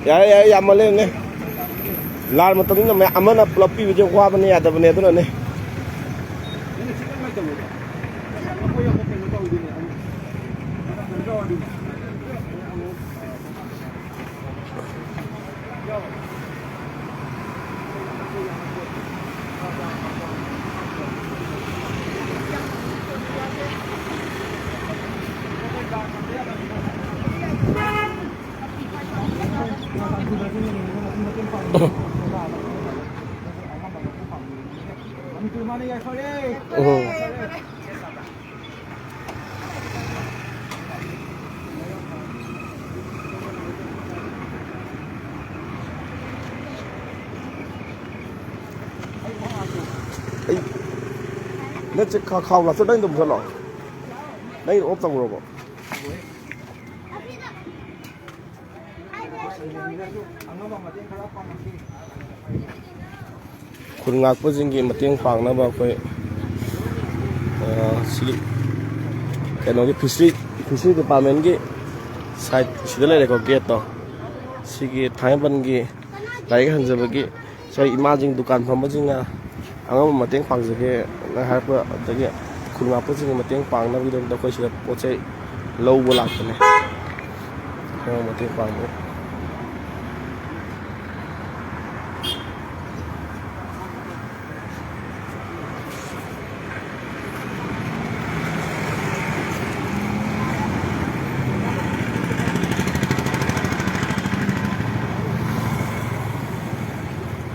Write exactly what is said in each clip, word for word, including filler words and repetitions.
ꯌꯥꯔꯦ, ꯌꯥꯔꯦ, ꯌꯥꯝꯃꯜꯂꯦꯅꯦ꯫ ꯂꯥꯟ ꯃꯇꯝꯅꯤꯅ ꯃꯌꯥꯝ ꯑꯃꯅ ꯄꯨꯂꯞ ꯄꯤꯕꯁꯦ ꯋꯥꯕꯅꯦ, ꯌꯥꯗꯕꯅꯦ, ꯑꯗꯨꯅꯅꯦ꯫ ꯎꯝ꯫ ꯑꯩ ꯅꯠꯁꯦ ꯈꯥ-, ꯈꯥꯎ ꯂꯥꯛꯆ ꯅꯪ ꯑꯗꯨꯝ ꯆꯠꯂꯣ꯫ ꯅꯪ ꯑꯣꯐ ꯇꯧꯈ꯭ꯔꯕꯣ? ꯈꯨꯟ ꯉꯥꯛꯄꯁꯤꯡꯒꯤ ꯃꯇꯦꯡ ꯄꯥꯡꯅꯕ ꯑꯩꯈꯣꯏ, ꯑ, ꯁꯤꯒꯤ ꯀꯩꯅꯣꯒꯤ ꯐꯤꯁꯔꯤ, ꯐꯤꯁꯔꯤ ꯗꯤꯄꯥꯔꯠꯃꯦꯟꯒꯤ ꯁꯥꯏꯠ ꯁꯤꯗ ꯂꯩꯔꯦꯀꯣ, ꯒꯦꯠꯇꯣ꯫ ꯁꯤꯒꯤ ꯊꯥꯡꯃꯩꯕꯟꯒꯤ ꯂꯥꯏꯔꯤꯛ ꯍꯟꯖꯕꯒꯤ ꯁ꯭ꯋꯥꯏ ꯏꯃꯥꯁꯤꯡ ꯗꯨꯀꯥꯟ ꯐꯝꯕꯁꯤꯡꯅ ꯑꯉꯝꯕ ꯃꯇꯦꯡ ꯄꯥꯡꯖꯒꯦꯅ ꯍꯥꯏꯔꯛꯄ, ꯑꯗꯒꯤ ꯈꯨꯟ ꯉꯥꯛꯄꯁꯤꯡꯒꯤ ꯃꯇꯦꯡ ꯄꯥꯡꯅꯕꯒꯤꯗꯃꯛꯇ ꯑꯩꯈꯣꯏ ꯁꯤꯗ ꯄꯣꯠ ꯆꯩ ꯂꯧꯕ ꯂꯥꯛꯄꯅꯦ꯫ ꯑꯉꯝꯕ ꯃꯇꯦꯡ ꯄꯥꯡꯕ꯫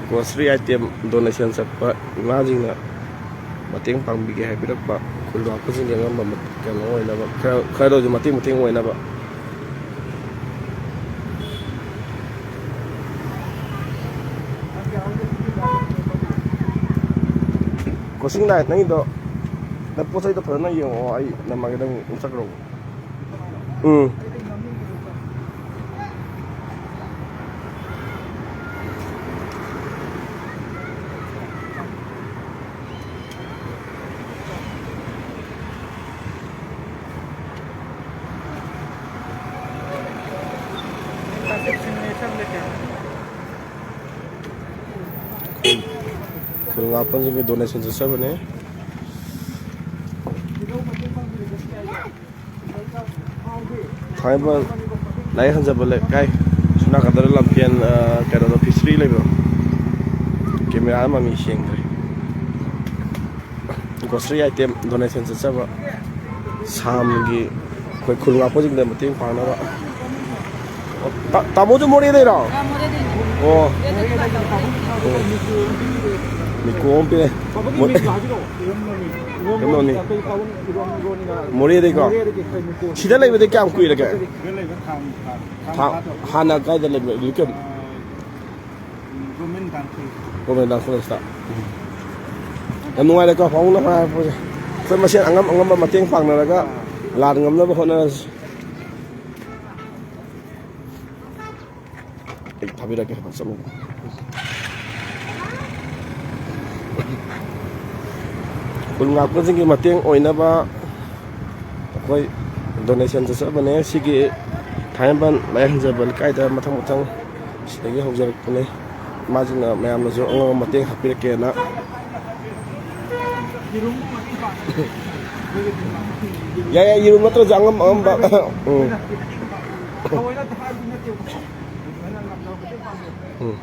Grocery item donation ꯆꯠꯄ ꯏꯃꯥꯁꯤꯡꯅ ꯃꯇꯦꯡ ꯄꯥꯡꯕꯤꯒꯦ ꯍꯥꯏꯕꯤꯔꯛꯄ, ꯈꯨꯜ ꯉꯥꯛꯄꯁꯤꯡꯒꯤ ꯑꯉꯝꯕ ꯃ-, ꯀꯩꯅꯣ ꯑꯣꯏꯅꯕ, ꯈꯔ, ꯈꯔꯗ ꯑꯣꯏꯔꯁꯨ ꯃꯇꯦꯡ, ꯃꯇꯦꯡ ꯑꯣꯏꯅꯕ꯫ ꯀꯣꯆꯤꯡ ꯂꯥꯏꯟ ꯅꯪꯒꯤꯗꯣ, ꯅꯪ ꯄꯣꯠ ꯆꯩꯗꯣ ꯐꯖꯅ ꯌꯦꯡꯉꯛꯑꯣ, ꯑꯩ ꯅꯝꯃꯒꯦ, ꯅꯪ ꯑꯗꯨꯝ ꯆꯠꯈ꯭ꯔꯣ꯫ ꯎꯝ꯫ ꯂꯥꯛꯄꯁꯤꯡꯒꯤ ꯗꯣꯅꯦꯁꯟ ꯆꯠꯆꯕꯅꯦ꯫ ꯊꯥꯡꯃꯩꯕꯟ ꯂꯥꯏ ꯍꯟꯖꯕ ꯂꯩꯀꯥꯏ ꯁꯣꯝ ꯅꯥꯀꯟꯗ ꯂꯝꯐꯦꯟ, ꯑ, ꯀꯩꯅꯣꯗꯣ, ꯐꯤꯁꯔꯤ ꯂꯩꯕꯗꯣ꯫ ꯀꯦꯃꯦꯔꯥ ꯑꯃ ꯃꯤ ꯁꯦꯡꯗ꯭ꯔꯦ꯫ ꯒ꯭ꯔꯣꯁꯔꯤ ꯑꯥꯏꯇꯦꯝ ꯗꯣꯅꯦꯁꯟ ꯆꯠꯆꯕ ꯁꯥꯝꯒꯤ ꯑꯩꯈꯣꯏ ꯈꯨꯜ ꯉꯥꯛꯄꯁꯤꯡꯗ ꯃꯇꯦꯡ ꯄꯥꯡꯅꯕ꯫ ꯇꯥ-, ꯇꯥꯃꯣꯁꯨ ꯃꯣꯔꯦꯗꯩꯔꯣ? ꯑꯥ, ꯃꯣꯔꯦꯗꯩꯅꯦ꯫ ꯑꯣ꯫ ꯃꯣꯔꯦꯗ ꯗꯨꯀꯥꯟ ꯇꯧꯕꯅꯦ꯫ ꯃꯤꯀꯣ ꯑꯃ ꯄꯤꯔꯦ꯫ ꯄꯥꯕꯨꯡꯒꯤ ꯃꯣ-, ꯃꯤꯡ ꯍꯥꯏꯕꯤꯔꯛꯑꯣ꯫ ꯏꯔꯣꯝ ꯂꯣꯟꯅꯤ꯫ ꯏꯔꯣꯝ ꯂꯣꯟꯅꯤ꯫ ꯂꯣꯟꯅꯤ꯫ ꯑꯩꯈꯣꯏ ꯄꯥꯕꯨꯡ ꯏꯔꯣꯝ ꯂꯣꯟꯅꯤꯅ ꯃꯣꯔꯦꯗꯩꯀꯣ? ꯃꯣꯔꯦꯗꯒꯤ ꯑꯩꯈꯣꯏ ꯃꯤꯀꯣ꯫ ꯁꯤꯗ ꯂꯩꯕꯗꯤ ꯀꯌꯥꯝ ꯀꯨꯏꯔꯒꯦ? ꯁꯤꯗ ꯂꯩꯕ ꯊꯥ, ꯊꯥ, ꯊꯥ ꯊꯥ-, ꯐꯥꯗꯧꯔꯦ꯫ ꯍꯥꯟꯅ ꯀꯥꯏꯗ ꯂꯩꯕ? ꯏꯂꯤꯀꯝ? ꯑꯥ, ꯒꯣꯔꯃꯦꯟ ꯗꯥꯟ ꯀꯣꯂꯦꯖ꯫ ꯒꯣꯔꯃꯦꯟ ꯗꯥꯟ ꯀꯣꯂꯦꯖꯇ꯫ ꯎꯝ꯫ ꯌꯥꯝ ꯅꯨꯡꯉꯥꯏꯔꯦꯀꯣ, ꯄꯥꯕꯨꯡꯅ ꯍꯥꯏꯔꯛꯄꯁꯦ꯫ ꯑꯩꯈꯣꯏ ꯃꯁꯦꯟ ꯑꯉꯝ ꯑꯉꯝꯕ ꯃꯇꯦꯡ ꯄꯥꯡꯅꯔꯒ ꯂꯥꯟ ꯉꯝꯅꯕ ꯍꯣꯠꯅꯔꯁꯤ꯫ ꯑꯩ ꯊꯥꯕꯤꯔꯛꯀꯦ, ꯆꯠꯂꯣ꯫ ꯈꯨꯜ ꯉꯥꯛꯄꯁꯤꯡꯒꯤ ꯃꯇꯦꯡ ꯑꯣꯏꯅꯕ ꯑꯩꯈꯣꯏ ꯗꯣꯅꯦꯁꯟ ꯆꯠꯆꯕꯅꯦ꯫ ꯁꯤꯒꯤ ꯊꯥꯡꯃꯩꯕꯟ ꯂꯥꯏ ꯍꯟꯖꯕ ꯂꯩꯀꯥꯏꯗ ꯃꯊꯪ ꯃꯊꯪ ꯁꯤꯗꯒꯤ ꯍꯧꯖꯔꯛꯄꯅꯦ꯫ ꯃꯥꯁꯤꯅ ꯃꯌꯥꯝꯅꯁꯨ ꯑꯉꯝꯕ ꯃꯇꯦꯡ ꯍꯥꯞꯄꯤꯔꯛꯀꯦꯅ꯫ ꯌꯥꯏ, ꯌꯥꯏ, ꯌꯦꯔꯨꯝ ꯅꯠꯇ꯭ꯔꯁꯨ ꯑꯉꯝ ꯑꯉꯝꯕ꯫ ꯎꯝ꯫ ꯎꯝ꯫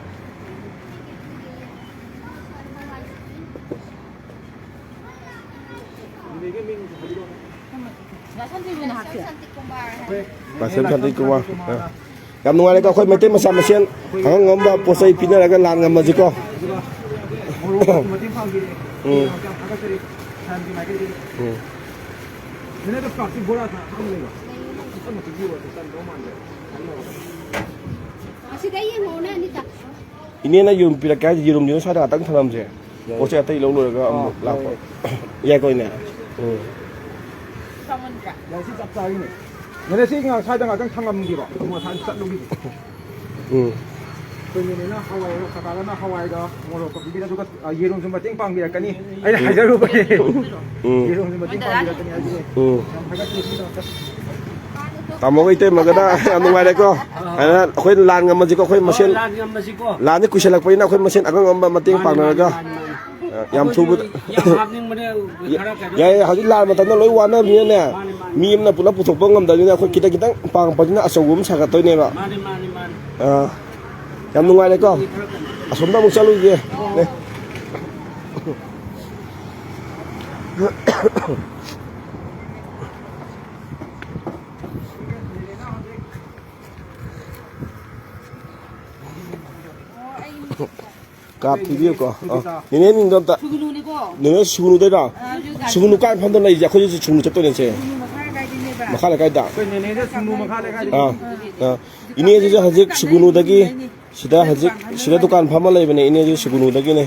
ꯁꯟꯇꯤꯕꯤꯅ ꯍꯥꯞꯀꯦ꯫ ꯃꯥꯁꯇꯔ ꯁꯥꯟꯇꯤꯀꯨꯃꯥꯔ꯫ ꯑ, ꯌꯥꯝ ꯅꯨꯡꯉꯥꯏꯔꯦꯀꯣ, ꯑꯩꯈꯣꯏ ꯃꯩꯇꯩ ꯃꯆꯥ ꯃꯁꯦꯟ ꯑꯉꯝ ꯉꯝꯕ ꯄꯣꯠ ꯆꯩ ꯄꯤꯅꯔꯒ ꯂꯥꯟ ꯉꯝꯃꯁꯤꯀꯣ꯫ ꯎꯝ꯫ ꯎꯝ꯫ ꯑꯁꯤꯗ ꯌꯦꯡꯉꯛꯑꯣꯅꯦ, ꯑꯅꯤꯇ꯫ ꯏꯅꯦꯅ ꯌꯦꯔꯨꯝ ꯄꯤꯔꯛꯀꯦ ꯍꯥꯏꯁꯦ, ꯌꯦꯔꯨꯝꯁꯤꯅ ꯁ꯭ꯋꯥꯏꯗ ꯉꯥꯛꯇꯪ ꯊꯝꯂꯝꯁꯦ꯫ ꯌꯥꯏ꯫ ꯄꯣꯠ ꯆꯩ ꯑꯇꯩ ꯂꯧ ꯂꯣꯏꯔꯒ ꯑꯥ, ꯑꯃꯨꯛ ꯂꯥꯛꯄ꯫ ꯌꯥꯏ, ꯌꯥꯏ꯫ ꯌꯥꯏꯀꯣ, ꯏꯅꯦ? ꯎꯝ꯫ ꯆꯥꯃꯟꯗ꯭ꯔꯥ? ꯌꯥꯏ, ꯁꯤ ꯆꯞ ꯆꯥꯔꯤꯅꯦ꯫ ꯌꯥꯏ, ꯁꯤ ꯉꯥꯏꯍꯥꯛ ꯁ꯭ꯋꯥꯏꯗ ꯉꯥꯛꯇꯪ ꯊꯝꯂꯝꯒꯦꯕ꯫ ꯑꯃꯨꯛ ꯑꯁ꯭ꯋꯥꯏꯗ ꯆꯠꯂꯨꯈꯤꯒꯦ꯫ ꯎꯝ꯫ ꯑꯩꯈꯣꯏ ꯅꯦꯅꯦꯅ ꯍꯋꯥꯏ, ꯀꯀꯥꯗꯅ ꯍꯋꯥꯏꯒ ꯃꯣꯔꯣꯛꯀ ꯄꯤꯕꯤꯔꯦ, ꯑꯗꯨꯒ, ꯑ, ꯌꯦꯔꯨꯝꯁꯨ ꯃꯇꯦꯡ ꯄꯥꯡꯕꯤꯔꯛꯀꯅꯤ꯫ ꯑꯩꯅ ꯎꯝ꯫ ꯍꯥꯏꯖꯔꯨꯕꯒꯤ꯫ ꯎꯝ꯫ ꯌꯦꯔꯨꯝꯁꯨ ꯃꯇꯦꯡ ꯄꯥꯡꯕꯤꯔꯛꯀꯅꯤ ꯍꯥꯏꯕꯅꯦ꯫ ꯎꯝ꯫ ꯌꯥꯝ ꯊꯥꯒꯠꯆꯔꯤ꯫ ꯇꯥꯃꯣꯒ ꯏꯇꯩꯃꯒꯅ ꯌꯥꯝ ꯅꯨꯡꯉꯥꯏꯔꯦꯀꯣ꯫ ꯑꯗꯨꯅ ꯑꯩꯈꯣꯏ ꯂꯥꯟ ꯉꯝꯃꯁꯤꯀꯣ, ꯑꯩꯈꯣꯏ ꯃꯁꯦꯟ꯫ ꯍꯣꯏ, ꯂꯥꯟ ꯉꯝꯃꯁꯤꯀꯣ꯫ ꯂꯥꯟꯗꯤ ꯀꯨꯏꯁꯜꯂꯛꯄꯅꯤꯅ ꯑꯩꯈꯣꯏ ꯃꯁꯦꯟ ꯑꯉꯝ ꯑꯉꯝꯕ ꯃꯇꯦꯡ ꯃꯥꯅꯤ, ꯄꯥꯡꯅꯔꯒ꯫ ꯃꯥꯅꯤ, ꯃꯥꯅꯤ, ꯃꯥꯅꯤ꯫ ꯌꯥꯝ ꯊꯨꯕꯗ꯫ ꯑꯩꯈꯣꯏꯁꯨ ꯌꯥꯝ ꯍꯥꯞꯅꯤꯡꯕꯅꯦ꯫ ꯈꯔ ꯀꯩꯅꯣ ꯌꯥꯏ, ꯍꯧꯖꯤꯛ ꯂꯥꯟ ꯃꯇꯝꯗ ꯂꯣꯏ ꯋꯥꯅꯕꯅꯤꯅꯅꯦ꯫ ꯃꯥꯅꯤ, ꯃꯥꯅꯤ꯫ ꯃꯤ ꯑꯃꯅ ꯄꯨꯂꯞ ꯄꯨꯊꯣꯛꯄ ꯉꯝꯗꯕꯅꯤꯅ ꯑꯩꯈꯣꯏ ꯈꯤꯇꯪ ꯈꯤꯇꯪ ꯄꯥꯡꯉꯛꯄꯁꯤꯅ ꯑꯆꯧꯕ ꯑꯃ ꯁꯥꯒꯠꯇꯣꯏꯅꯦꯕ꯫ ꯃꯥꯅꯤ, ꯃꯥꯅꯤ, ꯃꯥꯅꯤ꯫ ꯑꯥ, ꯌꯥꯝ ꯅꯨꯡꯉꯥꯏꯔꯦꯀꯣ꯫ ꯃꯤ ꯈꯔ ꯀꯩꯅꯣ ꯑꯁꯣꯝꯗ ꯑꯃꯨꯛ ꯆꯠꯂꯨꯒꯦ꯫ ꯍꯣꯏ, ꯍꯣꯏ꯫ ꯀꯥꯔꯗ ꯄꯤꯕꯤꯌꯨꯀꯣ꯫ ꯑ, ꯅꯦꯅꯦ ꯃꯤꯡꯗꯣ ꯑꯝꯇ꯫ ꯁꯨꯒꯅꯨꯅꯤꯀꯣ꯫ ꯅꯦꯅꯦ ꯁꯨꯒꯅꯨꯗꯩꯔꯣ? ꯑ, ꯍꯧꯖꯤꯛ ꯁꯨꯒꯅꯨ ꯀꯥꯏ ꯃꯐꯝꯗ ꯂꯩꯔꯤꯁꯦ? ꯑꯩꯈꯣꯏꯁꯨ ꯁꯨꯒꯅꯨ ꯆꯠꯇꯣꯏꯅꯦ ꯁꯦ꯫ ꯁꯨꯒꯅꯨ ꯃꯈꯥ ꯂꯩꯀꯥꯏꯗꯩꯅꯦꯕ꯫ ꯃꯈꯥ ꯂꯩꯀꯥꯏꯗ? ꯑꯩꯈꯣꯏ ꯅꯦꯅꯦꯁꯦ ꯁꯨꯒꯅꯨ ꯃꯈꯥ ꯂꯩꯀꯥꯏꯗꯒꯤ꯫ ꯑꯥ, ꯑꯥ꯫ ꯏꯅꯦꯁꯤꯁꯨ ꯍꯧꯖꯤꯛ ꯁꯨꯒꯅꯨꯗꯒꯤ ꯁꯤꯗ ꯍꯧꯖꯤꯛ ꯁꯤꯗ ꯗꯨꯀꯥꯟ ꯐꯝꯃ ꯂꯩꯕꯅꯦ, ꯏꯅꯦꯁꯨ ꯁꯨꯒꯅꯨꯗꯒꯤꯅꯦ꯫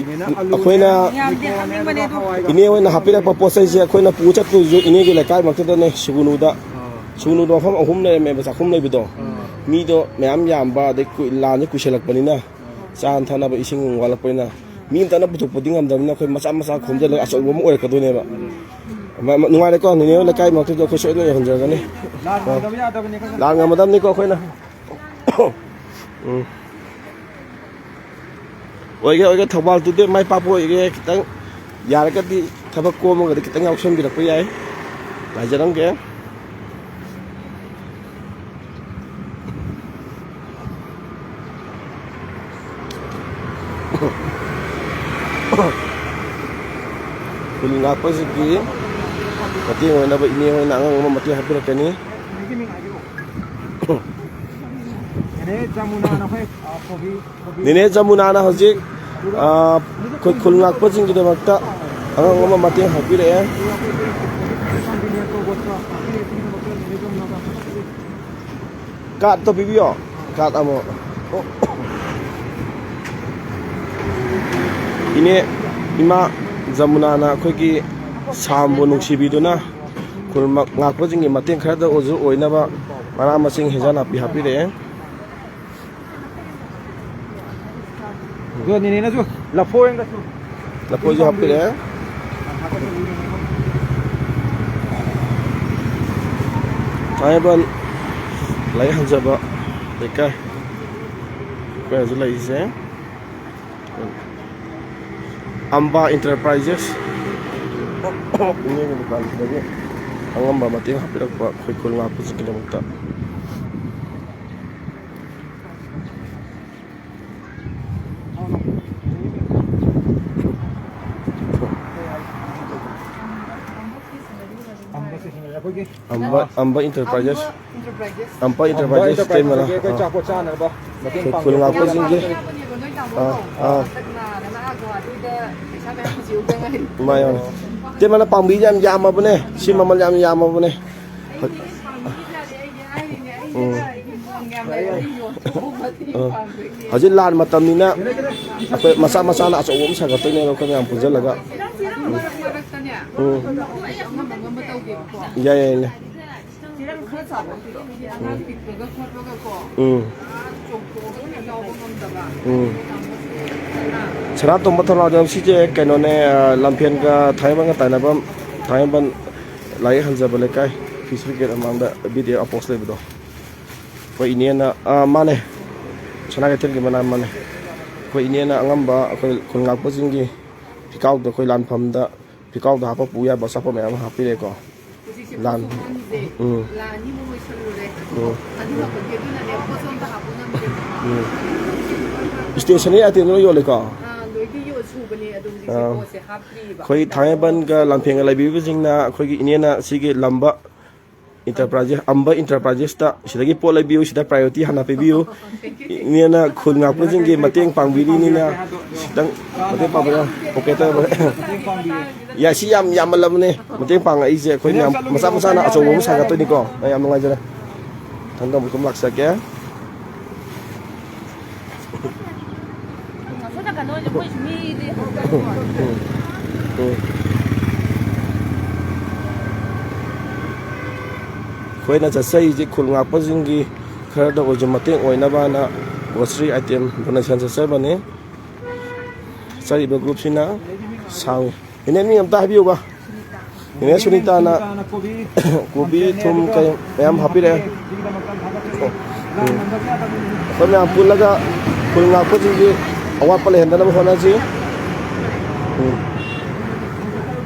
ꯏꯅꯦꯅ ꯑꯂꯨꯅꯦ, ꯑꯩꯈꯣꯏꯅ ꯃꯌꯥꯝꯗꯤ ꯍꯥꯞꯅꯤꯡꯕꯅꯦ ꯑꯗꯣ꯫ ꯏꯅꯦ ꯍꯣꯏꯅ ꯍꯥꯞꯄꯤꯔꯛꯄ ꯄꯣꯠ ꯆꯩꯁꯦ ꯑꯩꯈꯣꯏꯅ ꯄꯨ ꯆꯠꯇꯣꯏꯁꯨ ꯏꯅꯦꯒꯤ ꯂꯩꯀꯥꯏꯃꯛꯇꯗꯅꯦ, ꯁꯨꯒꯅꯨꯗ꯫ ꯑꯥ꯫ ꯁꯨꯒꯅꯨꯗ ꯃꯐꯝ ꯑꯍꯨꯝ ꯂꯩꯔꯝꯃꯦꯕ, ꯆꯥꯛꯈꯨꯝ ꯂꯩꯕꯗꯣ꯫ ꯑꯥ꯫ ꯃꯤꯗꯣ ꯃꯌꯥꯝ ꯌꯥꯝꯕ, ꯑꯗꯩ ꯀꯨꯏ-, ꯂꯥꯟꯁꯦ ꯀꯨꯏꯁꯜꯂꯛꯄꯅꯤꯅ, ꯑꯥ꯫ ꯆꯥꯅ ꯊꯛꯅꯕ ꯏꯁꯤꯡ ꯋꯥꯠꯂꯛꯄꯅꯤꯅ, ꯃꯤ ꯑꯝꯇꯅ ꯄꯨꯊꯣꯛꯄꯗꯤ ꯉꯝꯗꯕꯅꯤꯅ ꯑꯩꯈꯣꯏ ꯃꯆꯥ ꯃꯆꯥ ꯈꯣꯝꯖꯤꯜꯂꯒ ꯑꯆꯧꯕ ꯑꯃ ꯑꯣꯏꯔꯛꯀꯗꯣꯏꯅꯦꯕ꯫ ꯃ-, ꯃ-, ꯅꯨꯡꯉꯥꯏꯔꯦꯀꯣ, ꯅꯦꯅꯦ ꯍꯣꯏ ꯂꯩꯀꯥꯏꯃꯛꯇꯗ ꯑꯩꯈꯣꯏ ꯁꯣꯏꯗꯅ ꯌꯧꯍꯟꯖꯔꯛꯀꯅꯤ꯫ ꯂꯥꯟ ꯉꯝꯗꯕ ꯌꯥꯗꯕꯅꯤ ꯑꯩꯈꯣꯏꯅ꯫ ꯂꯥꯟ ꯉꯝꯃꯗꯕꯅꯤꯀꯣ ꯑꯩꯈꯣꯏꯅ꯫ ꯎꯝ꯫ ꯑꯣꯏꯒꯦ, ꯑꯣꯏꯒꯦ, ꯊꯧꯕꯥꯜ today ꯃꯥꯏ ꯄꯥꯛꯄ ꯑꯣꯏꯒꯦ꯫ ꯈꯤꯇꯪ ꯌꯥꯔꯒꯗꯤ ꯊꯕꯛ ꯀꯣꯝꯃꯒꯗꯤ ꯈꯤꯇꯪ ꯌꯥꯎꯁꯟꯕꯤꯔꯛꯄ ꯌꯥꯏ꯫ ꯉꯥꯏꯖꯔꯝꯒꯦ꯫ ꯈꯨꯜ ꯉꯥꯛꯄꯁꯤꯡꯒꯤ ꯃꯇꯦꯡ ꯑꯣꯏꯅꯕ ꯏꯅꯦ ꯍꯣꯏꯅ ꯑꯉꯝ ꯑꯉꯝꯕ ꯃꯇꯦꯡ ꯍꯥꯞꯄꯤꯔꯛꯀꯅꯤ꯫ ꯅꯦꯅꯦ ꯖꯃꯨꯅꯥꯅ ꯍꯣꯏ, ꯑ, ꯀꯣꯕꯤ, ꯀꯣꯕꯤ꯫ ꯅꯦꯅꯦ ꯖꯃꯨꯅꯥꯅ ꯍꯧꯖꯤꯛ, ꯑ, ꯑꯩꯈꯣꯏ ꯈꯨꯜ ꯉꯥꯛꯄꯁꯤꯡꯒꯤꯗꯃꯛꯇ ꯑꯉꯝ ꯑꯉꯝꯕ ꯃꯇꯦꯡ ꯍꯥꯞꯄꯤꯔꯛꯑꯦ꯫ ꯀꯥꯔꯠꯇꯣ ꯄꯤꯕꯤꯌꯣ꯫ ꯀꯥꯔꯠ ꯑꯃ꯫ ꯏꯅꯦ, ꯏꯃꯥ ꯖꯃꯨꯅꯥꯅ ꯑꯩꯈꯣꯏꯒꯤ ꯁꯥꯝꯕꯨ ꯅꯨꯡꯁꯤꯕꯤꯗꯨꯅ ꯈꯨꯜ ꯉꯥꯛꯄꯁꯤꯡꯒꯤ ꯃꯇꯦꯡ ꯈꯔꯗ ꯑꯣꯏꯁꯨ ꯑꯣꯏꯅꯕ ꯃꯅꯥ ꯃꯁꯤꯡ ꯍꯦꯟꯖꯥꯡ ꯅꯥꯄꯤ ꯍꯥꯞꯄꯤꯔꯛꯑꯦ꯫ ꯑꯗꯣ ꯅꯦꯅꯦꯅꯁꯨ ꯂꯐꯣꯏ ꯑꯃꯒꯁꯨ꯫ ꯂꯐꯣꯏꯁꯨ ꯍꯥꯞꯄꯤꯔꯛꯑꯦ꯫ ꯊꯥꯡꯃꯩꯕꯟ ꯂꯥꯏ ꯍꯟꯖꯕ ꯂꯩꯀꯥꯏ꯫ ꯑꯩꯈꯣꯏ ꯍꯧꯖꯤꯛ ꯂꯩꯔꯤꯁꯦ꯫ ꯑꯝꯕꯥ ꯏꯟꯇꯔꯄ꯭ꯔꯥꯏꯖꯦꯁ ꯏꯅꯦꯒꯤ ꯗꯨꯀꯥꯟꯁꯤꯗꯒꯤ ꯑꯉꯝꯕ ꯃꯇꯦꯡ ꯍꯥꯞꯄꯤꯔꯛꯄ ꯑꯩꯈꯣꯏ ꯈꯨꯜ ꯉꯥꯛꯄꯁꯤꯡꯒꯤꯗꯃꯛꯇ꯫ ꯑꯝꯕ, ꯑꯝꯕ ꯏꯟꯇꯔꯄ꯭ꯔꯥꯏꯖꯦꯁ꯫ ꯑꯝꯕ ꯏꯟꯇꯔꯄ꯭ꯔꯥꯏꯖꯦꯁ ꯏꯇꯩꯃꯅ, ꯑꯩꯈꯣꯏ ꯑꯥ, ꯆꯥꯄꯣꯠ ꯆꯥꯅꯕ ꯃꯇꯦꯡ ꯑꯩꯈꯣꯏ ꯈꯨꯜ ꯄꯥꯡꯕ ꯉꯥꯛꯄꯁꯤꯡꯒꯤ, ꯌꯥꯕ꯫ ꯑꯥ, ꯑꯥ꯫ ꯃꯥ ꯌꯥꯎꯔꯦ꯫ ꯏꯇꯩꯃꯅ ꯄꯥꯡꯕꯤꯁꯦ ꯌꯥꯝ ꯌꯥꯝꯃꯕꯅꯦ꯫ ꯁꯤ ꯃꯃꯜ ꯌꯥꯝ ꯌꯥꯝꯃꯕꯅꯦ꯫ ꯎꯝ꯫ ꯑꯥ꯫ ꯍꯧꯖꯤꯛ ꯂꯥꯟ ꯃꯇꯝꯅꯤꯅ ꯑꯩꯈꯣꯏ ꯃꯆꯥ ꯃꯆꯥꯅ ꯑꯆꯧꯕ ꯑꯃ ꯁꯥꯒꯠꯇꯣꯏꯅꯦꯕ ꯑꯩꯈꯣꯏ ꯃꯌꯥꯝ ꯄꯨꯟꯁꯤꯜꯂꯒ꯫ ꯎꯝ꯫ ꯎꯝ꯫ ꯌꯥꯏ, ꯌꯥꯏ, ꯌꯥꯏ꯫ ꯎꯝ꯫ ꯎꯝ꯫ ꯁꯅꯥꯇꯣꯝꯕ ꯊꯧꯅꯥꯎꯖꯝ ꯁꯤꯁꯦ ꯀꯩꯅꯣꯅꯦ, ꯑ, ꯂꯝꯐꯦꯟꯒ ꯊꯥꯡꯃꯩꯕꯟꯒ ꯇꯥꯏꯅꯐꯝ, ꯊꯥꯡꯃꯩꯕꯟ ꯂꯥꯏꯔꯤꯛ ꯍꯟꯖꯕ ꯂꯩꯀꯥꯏ, ꯐꯤꯁ ꯕ꯭ꯔꯤꯒꯦꯗ ꯃꯃꯥꯡꯗ ꯕꯤ ꯗꯤ ꯑꯦꯐ ꯑꯣꯄꯣꯁ ꯂꯩꯕꯗꯣ꯫ ꯑꯩꯈꯣꯏ ꯏꯅꯦꯅ, ꯑ, ꯃꯥꯅꯦ, ꯁꯅꯥ ꯀꯩꯊꯦꯜꯒꯤ ꯃꯅꯥꯛ ꯃꯥꯅꯦ꯫ ꯑꯩꯈꯣꯏ ꯏꯅꯦꯅ ꯑꯉꯝꯕ ꯑꯩꯈꯣꯏ ꯈꯨꯜ ꯉꯥꯛꯄꯁꯤꯡꯒꯤ ꯐꯤꯀꯥꯎꯗ ꯑꯩꯈꯣꯏ ꯂꯥꯟꯐꯝꯗ ꯐꯤꯀꯥꯎꯗ ꯍꯥꯞꯄ ꯄꯨ ꯌꯥꯕ ꯑꯆꯥꯄꯣꯠ ꯃꯌꯥꯝ ꯑꯃ ꯍꯥꯞꯄꯤꯔꯦꯀꯣ꯫ ꯍꯧꯖꯤꯛꯁꯦ ꯂꯥꯟ-, ꯄꯣꯠꯁꯨ ꯍꯣꯡꯗꯦ꯫ ꯎꯝ꯫ ꯂꯥꯟ ꯑꯅꯤ ꯑꯃꯨꯛ ꯑꯣꯏꯁꯜꯂꯨꯔꯦ꯫ ꯎꯝ꯫ ꯑꯗꯨ ꯂꯥꯛꯄꯒꯤ ꯑꯗꯨꯅꯅꯦ ꯄꯣꯠꯁꯨ ꯑꯝꯇ ꯍꯥꯞꯄ ꯉꯝꯗꯦ꯫ ꯎꯝ꯫ ꯏꯁꯇꯦꯁꯟꯅꯔꯤ ꯑꯥꯏꯇꯦꯝꯗꯣ ꯂꯣꯏ ꯌꯣꯜꯂꯤꯀꯣ? ꯑꯥ, ꯂꯣꯏꯗꯤ ꯌꯣ-, ꯁꯨꯕꯅꯦ, ꯑꯗꯣ ꯍꯧꯖꯤꯛꯁꯦ ꯑꯥ꯫ ꯄꯣꯠꯁꯦ ꯍꯥꯞꯇ꯭ꯔꯤꯕ꯫ ꯑꯩꯈꯣꯏ ꯊꯥꯡꯃꯩꯕꯟꯒ ꯂꯥꯟꯐꯦꯟꯒ ꯂꯩꯕꯤꯕꯁꯤꯡꯅ ꯑꯩꯈꯣꯏꯒꯤ ꯏꯅꯦꯅ ꯁꯤꯒꯤ ꯂꯝꯕ ꯏꯟꯇꯔꯄ꯭ꯔꯥꯏꯖꯦꯁ, ꯑꯝꯕ ꯏꯟꯇꯔꯄ꯭ꯔꯥꯏꯖꯦꯁꯇ ꯁꯤꯗꯒꯤ ꯄꯣꯠ ꯂꯩꯕꯤꯌꯨ, ꯁꯤꯗ ꯄ꯭ꯔꯥꯏꯌꯣꯔꯤꯇꯤ ꯍꯥꯟꯅ ꯄꯤꯕꯤꯌꯨ꯫ Thank you, thank you꯫ ꯏꯅꯦꯅ ꯈꯨꯜ ꯉꯥꯛꯄꯁꯤꯡꯒꯤ ꯃꯇꯦꯡ ꯄꯥꯡꯕꯤꯔꯤꯅꯤꯅ ꯈꯤꯇꯪ ꯃꯇꯦꯡ ꯄꯥꯡꯕꯤꯔꯣ꯫ ꯄꯣꯀꯦꯠꯇ ꯌꯥꯏ, ꯁꯤ ꯌꯥꯝ ꯌꯥꯝꯃꯜꯂꯕꯅꯦ꯫ ꯃꯇꯦꯡ ꯄꯥꯡꯉꯛꯏꯁꯦ ꯑꯩꯈꯣꯏ ꯃꯌꯥꯝ ꯃꯆꯥ ꯃꯆꯥꯅ ꯑꯆꯧꯕ ꯑꯃ ꯁꯥꯒꯠꯇꯣꯏꯅꯤꯀꯣ꯫ ꯑꯩ ꯌꯥꯝ ꯅꯨꯡꯉꯥꯏꯖꯔꯦ꯫ ꯃꯊꯪꯗ ꯑꯃꯨꯛ ꯑꯗꯨꯝ ꯂꯥꯛꯆꯒꯦ꯫ ꯆꯥꯊꯣꯛꯆꯔꯛꯀꯅꯣ, ꯃꯣꯏꯁꯨ ꯃꯤꯗꯤ꯫ ꯎꯝ꯫ ꯎꯝ꯫ ꯑꯩꯈꯣꯏꯅ ꯆꯠꯆꯔꯤꯁꯦ ꯈꯨꯜ ꯉꯥꯛꯄꯁꯤꯡꯒꯤ ꯈꯔꯗ ꯑꯣꯏꯔꯁꯨ ꯃꯇꯦꯡ ꯑꯣꯏꯅꯕꯅ grocery item donation ꯆꯠꯆꯕꯅꯤ꯫ ꯆꯠꯆꯔꯤꯕ groupꯁꯤꯅ ꯁꯥꯡꯉꯤ꯫ ꯏꯅꯦ, ꯃꯤ ꯑꯝꯇ ꯍꯥꯏꯕꯤꯌꯨꯕ꯫ ꯏꯅꯦ ꯁꯨꯅꯤꯇꯥꯅ ꯀꯣꯕꯤ, ꯀꯣꯕꯤ, ꯊꯨꯝ, ꯀꯩ ꯃꯌꯥꯝ ꯍꯥꯞꯄꯤꯔꯛꯑꯦ꯫ ꯎꯝ꯫ ꯑꯩꯈꯣꯏ ꯃꯌꯥꯝ ꯄꯨꯜꯂꯒ ꯈꯨꯜ ꯉꯥꯛꯄꯁꯤꯡꯒꯤ ꯑꯋꯥꯠꯄ ꯂꯩꯍꯟꯗꯅꯕ ꯍꯣꯠꯅꯁꯤ꯫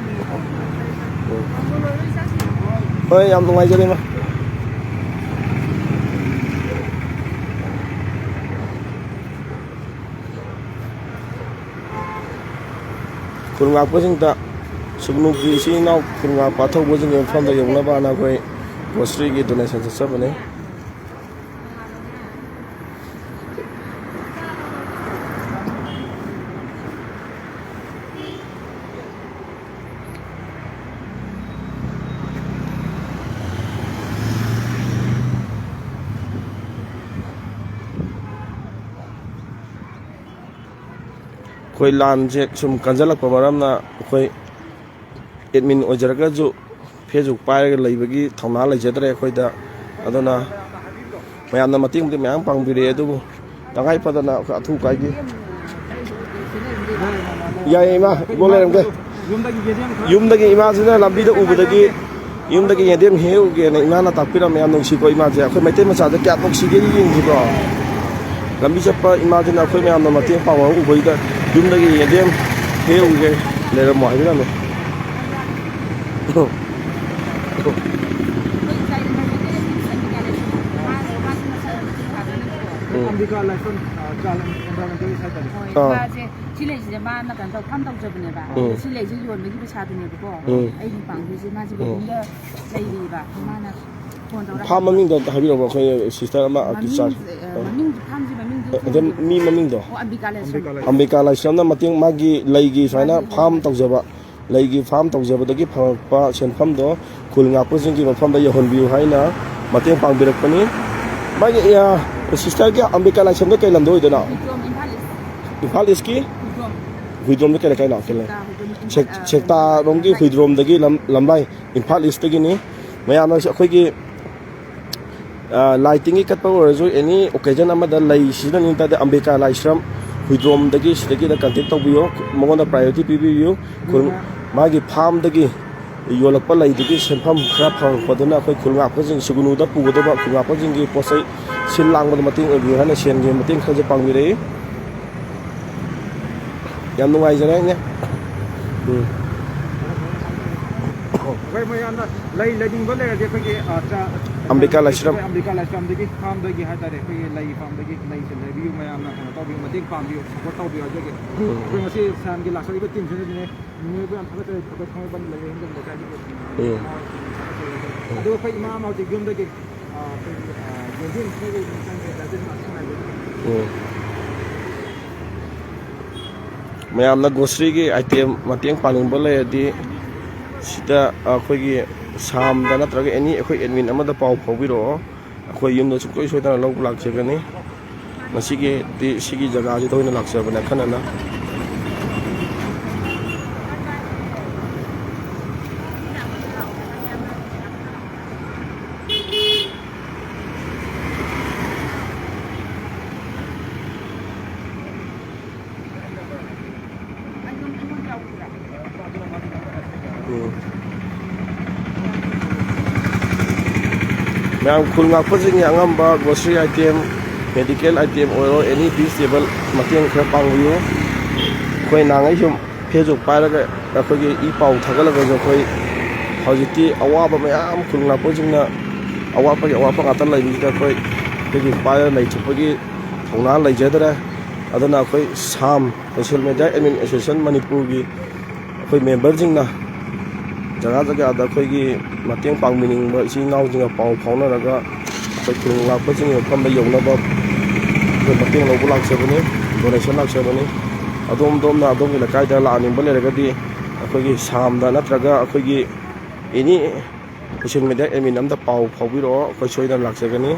ꯍꯣꯏ, ꯌꯥꯝ ꯅꯨꯡꯉꯥꯏꯖꯔꯦ, ꯏꯃꯥ꯫ ꯈꯨꯔꯨꯝ ꯉꯥꯛꯄꯁꯤꯡꯗ, ꯁꯨꯒꯅꯨꯒꯤ ꯏꯆꯤꯜ ꯏꯅꯥꯎ ꯈꯨꯔꯨꯝ ꯉꯥꯛꯄ ꯑꯊꯧꯕꯁꯤꯡꯒꯤ ꯃꯐꯝꯗ ꯌꯧꯅꯕꯅ ꯑꯩꯈꯣꯏ ꯒ꯭ꯔꯣꯁꯔꯤꯒꯤ ꯗꯣꯅꯦꯁꯟ ꯆꯠꯆꯕꯅꯤ꯫ ꯑꯩꯈꯣꯏ ꯂꯥꯟꯁꯦ ꯁꯨꯝ ꯀꯟꯁꯤꯜꯂꯛꯄ ꯃꯔꯝꯅ ꯑꯩꯈꯣꯏ ꯑꯦꯗꯃꯤꯟ ꯑꯣꯏꯖꯔꯒꯁꯨ Facebook ꯄꯥꯏꯔꯒ ꯂꯩꯕꯒꯤ ꯊꯧꯅꯥ ꯂꯩꯖꯗ꯭ꯔꯦ ꯑꯩꯈꯣꯏꯗ꯫ ꯑꯗꯨꯅ ꯃꯌꯥꯝꯅ ꯃꯇꯦꯡ ꯃꯇꯦꯡ ꯃꯌꯥꯝ ꯄꯥꯡꯕꯤꯔꯛꯑꯦ, ꯑꯗꯨꯕꯨ ꯇꯉꯥꯏ ꯐꯗꯅ ꯑꯩꯈꯣꯏ ꯑꯊꯨ ꯑꯀꯥꯏꯒꯤ ꯌꯥꯏꯌꯦ, ꯏꯃꯥ, ꯏꯕꯣꯛ ꯂꯩꯔꯝꯒꯦ꯫ ꯌꯨꯝꯗꯒꯤ ꯏꯃꯥꯁꯤꯅ ꯂꯝꯕꯤꯗ ꯎꯕꯗꯒꯤ, ꯌꯨꯝꯗꯒꯤ ꯌꯦꯟꯗꯦꯝ ꯍꯦꯛꯎꯒꯦꯅ ꯏꯃꯥꯅ ꯇꯥꯛꯄꯤꯔꯝꯃꯦ꯫ ꯌꯥꯝ ꯅꯨꯡꯁꯤꯀꯣ ꯏꯃꯥꯁꯦ꯫ ꯑꯩꯈꯣꯏ ꯃꯩꯇꯩ ꯃꯆꯥꯁꯦ ꯀꯌꯥ ꯅꯨꯡꯁꯤꯒꯦ ꯌꯦꯡꯁꯤꯀꯣ꯫ ꯂꯝꯕꯤ ꯆꯠꯄ ꯏꯃꯥꯁꯤꯅ ꯑꯩꯈꯣꯏ ꯃꯌꯥꯝꯅ ꯃꯇꯦꯡ ꯄꯥꯡꯕ ꯎꯕꯁꯤꯗ ꯌꯨꯝꯗꯒꯤ ꯌꯦꯟꯗꯦꯝ ꯍꯦꯛꯎꯒꯦ, ꯂꯩꯔꯝꯃꯣ ꯍꯥꯏꯕꯤꯔꯝꯃꯦ꯫ ꯎꯝ꯫ ꯑꯝꯕꯤꯀꯥ ꯂꯥꯏꯁ꯭ꯔꯝ, ꯑ, ꯆꯥꯏꯜ ꯑꯦꯟꯚꯥꯏꯔꯣꯟꯃꯦꯟꯇꯦꯜ ꯍꯥꯏꯇꯥꯔꯦ꯫ ꯑꯥ꯫ ꯃꯥꯁꯦ ꯁꯤ ꯂꯩꯁꯤꯗ ꯃꯥꯅ ꯀꯩꯅꯣ ꯇꯧ, ꯐꯥꯝ ꯇꯧꯖꯕꯅꯦꯕ꯫ ꯎꯝ꯫ ꯑꯗꯣ ꯁꯤ ꯂꯩꯁꯦ ꯌꯣꯟꯕꯒꯤ ꯄꯩꯁꯥꯗꯨꯅꯦꯕꯀꯣ꯫ ꯎꯝ꯫ ꯑꯩꯒꯤ ꯄꯥꯡꯗꯣꯏꯁꯦ ꯃꯥꯁꯦ ꯎꯝ꯫ ꯕꯣꯔꯗꯤꯡꯗ ꯂꯩꯔꯤꯕ꯫ ꯃꯥꯅ ꯐꯣꯟ ꯇꯧꯔ ꯐꯥꯝ ꯍꯪꯕ꯫ ꯃꯃꯤꯡꯗꯣ ꯑꯝꯇ ꯍꯥꯏꯕꯤꯔꯛꯑꯣ, ꯑꯩꯈꯣꯏ ꯁꯤꯁꯇꯔ ꯑꯃ ꯃꯃꯤꯡꯁꯦ, ꯑ, ꯃꯃꯤꯡꯗꯤ ꯐꯥꯝꯁꯤ ꯃꯃꯤꯡꯁꯨ ꯑꯗ ꯈꯪꯗꯦ꯫ ꯃꯤ ꯃꯃꯤꯡꯗꯣ? ꯑꯣ, ꯑꯝꯕꯤꯀꯥ ꯂꯥꯏꯁ꯭ꯔꯝ꯫ ꯑꯝꯕꯤꯀꯥ ꯂꯥꯏꯁ꯭ꯔꯝ꯫ ꯑꯝꯕꯤꯀꯥ ꯂꯥꯏꯁ꯭ꯔꯝꯅ ꯃꯇꯦꯡ ꯃꯥꯒꯤ ꯂꯩꯒꯤ ꯁꯨꯃꯥꯏꯅ ꯃꯥꯒꯤ ꯐꯥꯝ ꯂꯩ꯫ ꯇꯧꯖꯕ꯫ ꯂꯩꯒꯤ ꯐꯥꯔꯝ ꯇꯧꯖꯕꯗꯒꯤ ꯐꯪꯉꯛꯄ ꯁꯦꯟꯐꯝꯗꯣ ꯈꯨꯜ ꯉꯥꯛꯄꯁꯤꯡꯒꯤ ꯃꯐꯝꯗ ꯌꯧꯍꯟꯕꯤꯌꯨ ꯍꯥꯏꯅ ꯃꯇꯦꯡ ꯄꯥꯡꯕꯤꯔꯛꯄꯅꯤ꯫ ꯃꯥꯒꯤ, ꯑ, ꯁꯤꯁꯇꯔꯒꯤ ꯑꯝꯕꯤꯀꯥ ꯂꯥꯏꯁ꯭ꯔꯝꯗ ꯀꯩ ꯂꯝꯗ ꯑꯣꯏꯗꯣꯏꯅꯣ? ꯍꯨꯏꯗ꯭ꯔꯣꯝ, ꯏꯝꯐꯥꯜ ꯏꯁ꯫ ꯏꯝꯐꯥꯜ ꯏꯁꯀꯤ? ꯍꯨꯏꯗ꯭ꯔꯣꯝ꯫ ꯍꯨꯏꯗ꯭ꯔꯣꯝꯗ ꯀꯩ ꯂꯩꯀꯥꯏꯅꯣ? ꯀꯩ ꯂꯩ? ꯁꯦꯛꯇꯥ ꯍꯨꯏꯗ꯭ꯔꯣꯝ, ꯁꯦꯛ-, ꯏꯝꯐꯥꯜ, ꯑ, ꯁꯦꯛꯇꯥꯔꯣꯝꯒꯤ ꯂꯝꯂꯥꯏ꯫ ꯍꯨꯏꯗ꯭ꯔꯣꯝꯗꯒꯤ ꯂꯝ-, ꯂꯝꯂꯥꯏ, ꯏꯝꯐꯥꯜ ꯏꯁꯇꯒꯤꯅꯤ꯫ ꯃꯌꯥꯝꯅꯁꯨ ꯑꯩꯈꯣꯏꯒꯤ ꯑ, ꯂꯥꯏ ꯇꯤꯟꯒꯤ ꯀꯠꯄ ꯑꯣꯏꯔꯁꯨ, ꯑꯦꯅꯤ ꯑꯣꯀꯦꯖꯟ ꯑꯃꯗ ꯂꯩ ꯁꯤꯖꯤꯟꯅꯅꯤꯡ ꯇꯥꯔꯗꯤ ꯑꯝꯕꯤꯀꯥ ꯂꯥꯏꯁ꯭ꯔꯝ ꯍꯨꯏꯗ꯭ꯔꯣꯝꯗꯒꯤ, ꯁꯤꯗꯒꯤꯗ ꯀꯟꯇꯦꯛ ꯇꯧꯕꯤꯌꯣ, ꯃꯉꯣꯟꯗ ꯄ꯭ꯔꯥꯏꯌꯣꯔꯤꯇꯤ ꯄꯤꯕꯤꯌꯨ꯫ ꯈꯨꯜ-, ꯃꯥꯒꯤ ꯐꯥꯝꯗꯒꯤ ꯌꯣꯜꯂꯛꯄ ꯂꯩꯗꯨꯒꯤ ꯁꯦꯟꯐꯝ ꯈꯔ ꯐꯪꯉꯛꯄꯗꯨꯅ ꯑꯩꯈꯣꯏ ꯈꯨꯜ ꯉꯥꯛꯄꯁꯤꯡ, ꯁꯨꯒꯨꯅꯨꯗ ꯄꯨꯒꯗꯕ ꯈꯨꯜ ꯉꯥꯛꯄꯁꯤꯡꯒꯤ ꯄꯣꯠ ꯆꯩ ꯁꯤꯜ ꯂꯥꯡꯕꯗ ꯃꯇꯦꯡ ꯑꯣꯏꯕꯤꯌꯨ ꯍꯥꯏꯅ ꯁꯦꯟꯒꯤ ꯃꯇꯦꯡ ꯈꯔꯁꯨ ꯄꯥꯡꯕꯤꯔꯛꯏ꯫ ꯌꯥꯝ ꯅꯨꯡꯉꯥꯏꯖꯔꯦ, ꯏꯅꯦ꯫ ꯎꯝ꯫ ꯑꯩꯈꯣꯏ ꯃꯌꯥꯝꯅ ꯂꯩ ꯂꯩꯅꯤꯡꯕ ꯂꯩꯔꯗꯤ ꯑꯩꯈꯣꯏꯒꯤ, ꯑ, ꯆꯥ-, ꯑꯝꯕꯤꯀꯥ ꯂꯥꯏꯁ꯭ꯔꯝ꯫ ꯑꯩꯈꯣꯏ ꯑꯝꯕꯤꯀꯥ ꯂꯥꯏꯁ꯭ꯔꯝꯗꯒꯤ, ꯐꯥꯔꯝꯗꯒꯤ ꯍꯥꯏꯇꯥꯔꯦ, ꯑꯩꯈꯣꯏꯒꯤ ꯂꯩ ꯐꯥꯔꯝꯗꯒꯤ ꯂꯩꯁꯦ ꯂꯩꯕꯤꯌꯨ, ꯃꯌꯥꯝꯅ ꯀꯩꯅꯣ ꯇꯧꯕꯤꯌꯨ, ꯃꯇꯦꯡ ꯄꯥꯡꯕꯤꯌꯨ, ꯁꯞꯄꯣꯔꯠ ꯇꯧꯕꯤꯌꯨ ꯍꯥꯏꯖꯒꯦ꯫ ꯎꯝ꯫ ꯑꯩꯈꯣꯏ ꯉꯁꯤ ꯁꯥꯝꯒꯤ ꯂꯥꯛꯆꯔꯤꯕ ꯇꯤꯝꯁꯤꯅꯗꯤꯅꯦ, ꯅꯣꯏꯕꯨ ꯌꯥꯝ ꯊꯥꯒꯠꯆꯔꯤ꯫ ꯑꯩꯈꯣꯏ ꯊꯥꯡꯃꯩꯕꯟ ꯂꯩꯔꯛ ꯍꯦꯟꯗꯜ ꯂꯩꯀꯥꯏꯒꯤ ꯎꯝ꯫ ꯑꯗꯨꯒ ꯑꯩꯈꯣꯏ ꯏꯃꯥ ꯑꯃ ꯍꯧꯖꯤꯛ ꯌꯨꯝꯗꯒꯤ, ꯑ, ꯑꯩꯈꯣꯏꯒꯤ, ꯑ, ꯌꯦꯟꯗꯦꯝ ꯈꯔ ꯆꯪꯒꯦ, ꯗꯔꯖꯟ ꯃꯉꯥ ꯉꯥꯏꯕꯤꯌꯨ꯫ ꯎꯝ꯫ ꯃꯌꯥꯝꯅ ꯒ꯭ꯔꯣꯁꯔꯤꯒꯤ ꯑꯥꯏꯇꯦꯝ ꯃꯇꯦꯡ ꯄꯥꯡꯅꯤꯡꯕ ꯂꯩꯔꯗꯤ, ꯁꯤꯗ ꯑꯩꯈꯣꯏꯒꯤ ꯁꯥꯝꯗ ꯅꯠꯇ꯭ꯔꯒ ꯑꯦꯅꯤ ꯑꯩꯈꯣꯏ ꯑꯦꯗꯃꯤꯟ ꯑꯃꯗ ꯄꯥꯎ ꯐꯥꯎꯕꯤꯔꯛꯑꯣ꯫ ꯑꯩꯈꯣꯏ ꯌꯨꯝꯗ ꯁꯨꯡꯁꯣꯏ ꯁꯣꯏꯗꯅ ꯂꯧꯕ ꯂꯥꯛꯆꯒꯅꯤ꯫ ꯉꯁꯤꯒꯤꯗꯤ ꯁꯤꯒꯤ ꯖꯒꯥꯁꯤꯗ ꯑꯣꯏꯅ ꯂꯥꯛꯆꯕꯅꯦ ꯑꯈꯟꯅꯅ꯫ ꯎꯝ꯫ ꯃꯌꯥꯝ ꯈꯨꯜ ꯉꯥꯛꯄꯁꯤꯡꯒꯤ ꯑꯉꯝꯕ ꯒ꯭ꯔꯣꯁꯔꯤ ꯑꯥꯏꯇꯦꯝ, ꯃꯦꯗꯤꯀꯦꯜ ꯑꯥꯏꯇꯦꯝ ꯑꯣꯏꯔꯣ, ꯑꯦꯅꯤ ꯚꯤꯖꯤꯇꯦꯕꯜ ꯃꯇꯦꯡ ꯈꯔ ꯄꯥꯡꯕꯤꯌꯨ꯫ ꯑꯩꯈꯣꯏ ꯅꯍꯥꯟꯉꯩ ꯁꯨꯝ Facebook ꯄꯥꯏꯔꯒ ꯑꯩꯈꯣꯏꯒꯤ ꯏ ꯄꯥꯎ ꯊꯥꯒꯠꯂꯒꯁꯨ ꯑꯩꯈꯣꯏ ꯍꯧꯖꯤꯛꯇꯤ ꯑꯋꯥꯕ ꯃꯌꯥꯝ ꯈꯨꯜ ꯉꯥꯛꯄꯁꯤꯡꯅ ꯑꯋꯥꯠꯄꯒꯤ ꯑꯋꯥꯠꯄ ꯉꯥꯛꯇ ꯂꯩꯕꯁꯤꯗ ꯑꯩꯈꯣꯏ Facebook ꯄꯥꯏꯔꯒ ꯂꯩꯊꯣꯛꯄꯒꯤ ꯊꯧꯅꯥ ꯂꯩꯖꯗ꯭ꯔꯦ꯫ ꯑꯗꯨꯅ ꯑꯩꯈꯣꯏ ꯁꯥꯝ, ꯁꯣꯁꯤꯌꯦꯜ ꯃꯦꯗꯤꯌꯥ ꯑꯦꯗꯃꯤꯟ ꯑꯦꯁꯣꯁꯤꯌꯦꯁꯟ ꯃꯅꯤꯄꯨꯔꯒꯤ ꯑꯩꯈꯣꯏ ꯃꯦꯝꯕꯔꯁꯤꯡꯅ ꯖꯒꯥ ꯖꯒꯥꯗ ꯑꯩꯈꯣꯏꯒꯤ ꯃꯇꯦꯡ ꯄꯥꯡꯕꯤꯅꯤꯡꯕ ꯏꯆꯤꯜ ꯏꯅꯥꯎꯁꯤꯡꯒ ꯄꯥꯎ ꯐꯥꯎꯅꯔꯒ ꯑꯩꯈꯣꯏ ꯈꯨꯜ ꯉꯥꯛꯄꯁꯤꯡꯒꯤ ꯃꯐꯝꯗ ꯌꯧꯅꯕ ꯑꯩꯈꯣꯏ ꯃꯇꯦꯡ ꯂꯧꯕ ꯂꯥꯛꯆꯕꯅꯤ, ꯗꯣꯅꯦꯁꯟ ꯂꯥꯛꯆꯕꯅꯤ꯫ ꯑꯗꯣꯝ ꯑꯗꯣꯝꯅ ꯑꯗꯣꯝꯒꯤ ꯂꯩꯀꯥꯏꯗ ꯂꯥꯛꯍꯟꯅꯤꯡꯕ ꯂꯩꯔꯒꯗꯤ ꯑꯩꯈꯣꯏꯒꯤ ꯁꯥꯝꯗ ꯅꯠꯇ꯭ꯔꯒ ꯑꯩꯈꯣꯏꯒꯤ ꯑꯦꯅꯤ ꯁꯣꯁꯤꯌꯦꯜ ꯃꯦꯗꯤꯌꯥ ꯑꯦꯗꯃꯤꯟ ꯑꯝꯗ ꯄꯥꯎ ꯐꯥꯎꯕꯤꯔꯛꯑꯣ, ꯑꯩꯈꯣꯏ ꯁꯣꯏꯗꯅ ꯂꯥꯛꯆꯒꯅꯤ꯫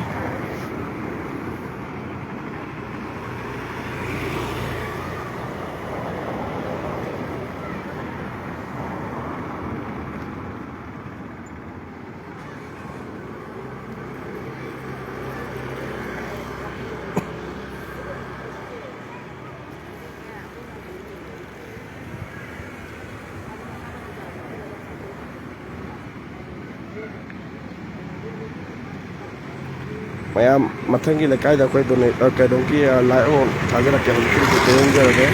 ꯃꯌꯥꯝ ꯃꯊꯪꯒꯤ ꯂꯩꯀꯥꯏꯗ ꯑꯩꯈꯣꯏ ꯗꯣꯅꯦ-, ꯑ, ꯀꯩꯅꯣꯒꯤ, ꯑ, ꯂꯥꯏ ꯑꯃ ꯊꯥꯖꯔꯛꯀꯦ, ꯍꯧꯖꯤꯛꯀꯤꯗꯤ ꯇꯦꯟꯖꯔꯒꯦ꯫